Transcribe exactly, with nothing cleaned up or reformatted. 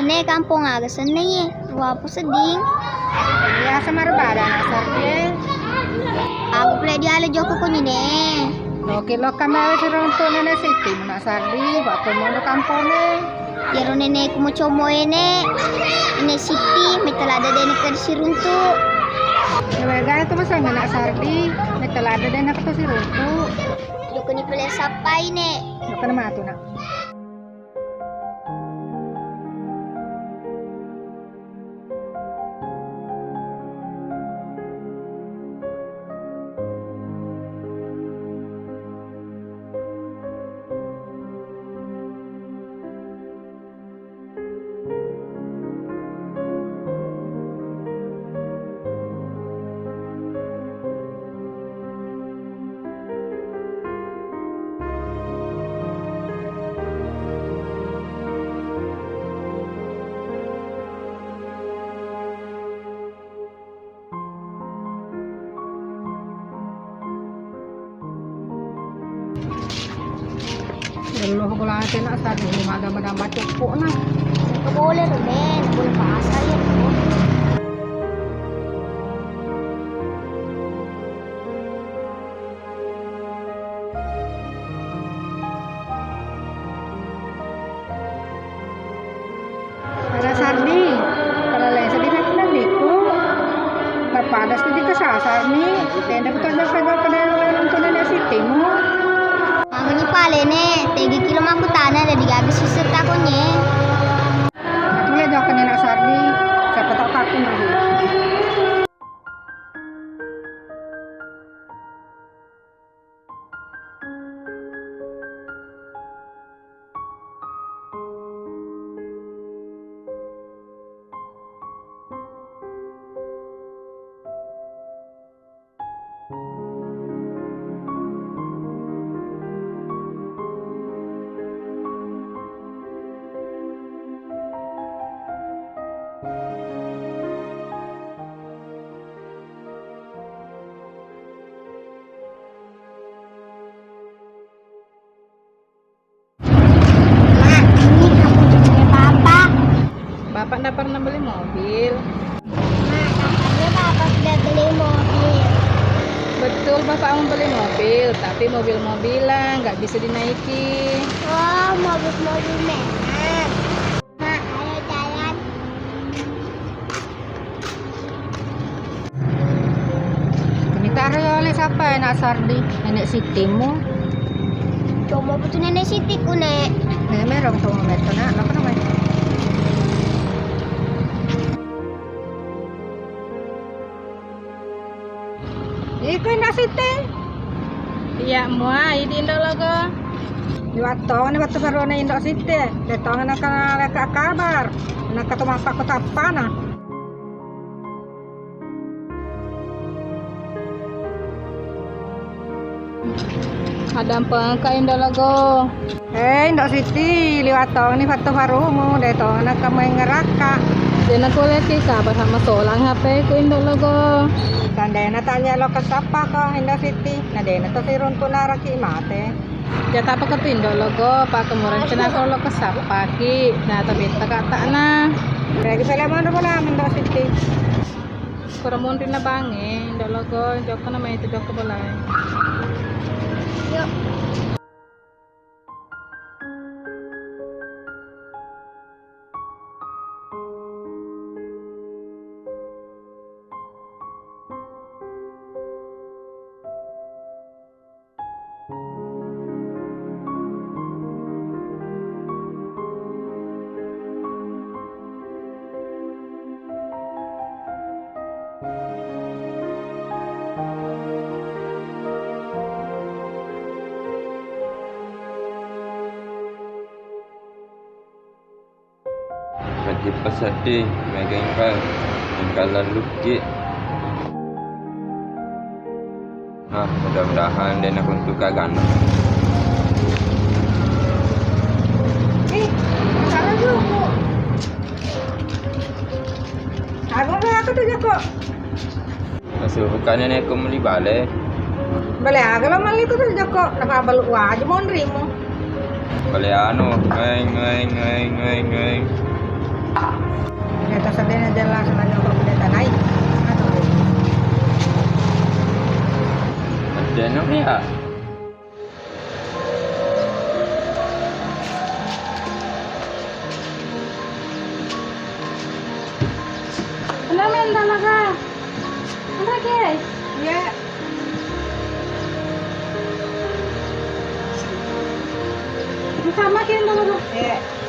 Ne kampong aga senna ye? Wapo sedding. Biasa marbada na Sardi. Aku pula diala joko kunyi ne. Oke, lo kamera siruntu nene Siti, na Sardi, wapo mono kampong ne. Yero neneku mo como ene, ene Siti, metalada dene ke siruntu. Ewe gaya tu masang na Sardi, metalada dene ke siruntu. Joko ni pele sapai ne. Joko na matu na. Belum aku latih nak satu, ada menambah cukup nah. Ke boleh tuh, Den. Boleh pasar ya. Ada Sardi, kalau lain sedih aku nantiku. Bapak ada sedih ke Sardi, tenda betul jauh jauh ke dalam nonton ada Siti mu. Aku ni pale ne, tegi kilo maku tanah dan digagas susur takonye. Aku lihat jauh ke nenek Sardi, siapa tahu takut lagi. Mak, ini kamu jemputnya Papa. Bapak ndak pernah beli mobil. Mak, katanya Papa sudah beli mobil. Betul, Bapak mau beli mobil, tapi mobil-mobilan nggak bisa dinaiki. Oh, mobil-mobil merah. Mak, ayo jalan. Mitaro yole sapa enak Sardi, nenek Sitimu. Coba betul nenek Sitiku, Nek. Nenek merong to meto nak, apa namanya? Iko Indah Siti. Iya, mua, idi Indo Logo. Iwatto ni wettu baruana Indo Siti. Detong naka leka kabar. Naka tumapa ko tappana. Adampengka Indo Logo. Eh, Indo Siti, liwat tongni fatto farumu, de tongna kamaingerakka. Dena kuliah ki kabar sama solang H P ku Indo Logo. Tandena tanya lo kesapa ko Indo Siti, na dena to siruntu naraki mate. Jata apa ke Indo Logo, pak kemurang cina ko lo kesapa ki, na to betta kata na. Lagi pele mana pula Indo Siti. Kura monri na bange, Indo Logo, jokko na mai tu jokko bolae. Yuk. Makkippa seddi, maega engka, engka lellukki. Ah, mudah-mudahan de' nakuntuka ganna. Eh, salah juga. Aku nggak aku tuh, Joko. Masurukannya nih aku meli bale. Bale aga lo meli tu Joko, napa balu waju monrimu. Bale anu, ngeng, ngeng, ngeng, ngeng, ngeng. Iya, tasadena jala semanna ko kuda tanai. Atau Ada namanya. Kenapa yang tanah kah? Kenapa, Kek? Iya. Sama, Kek, yang tanah kah? Iya.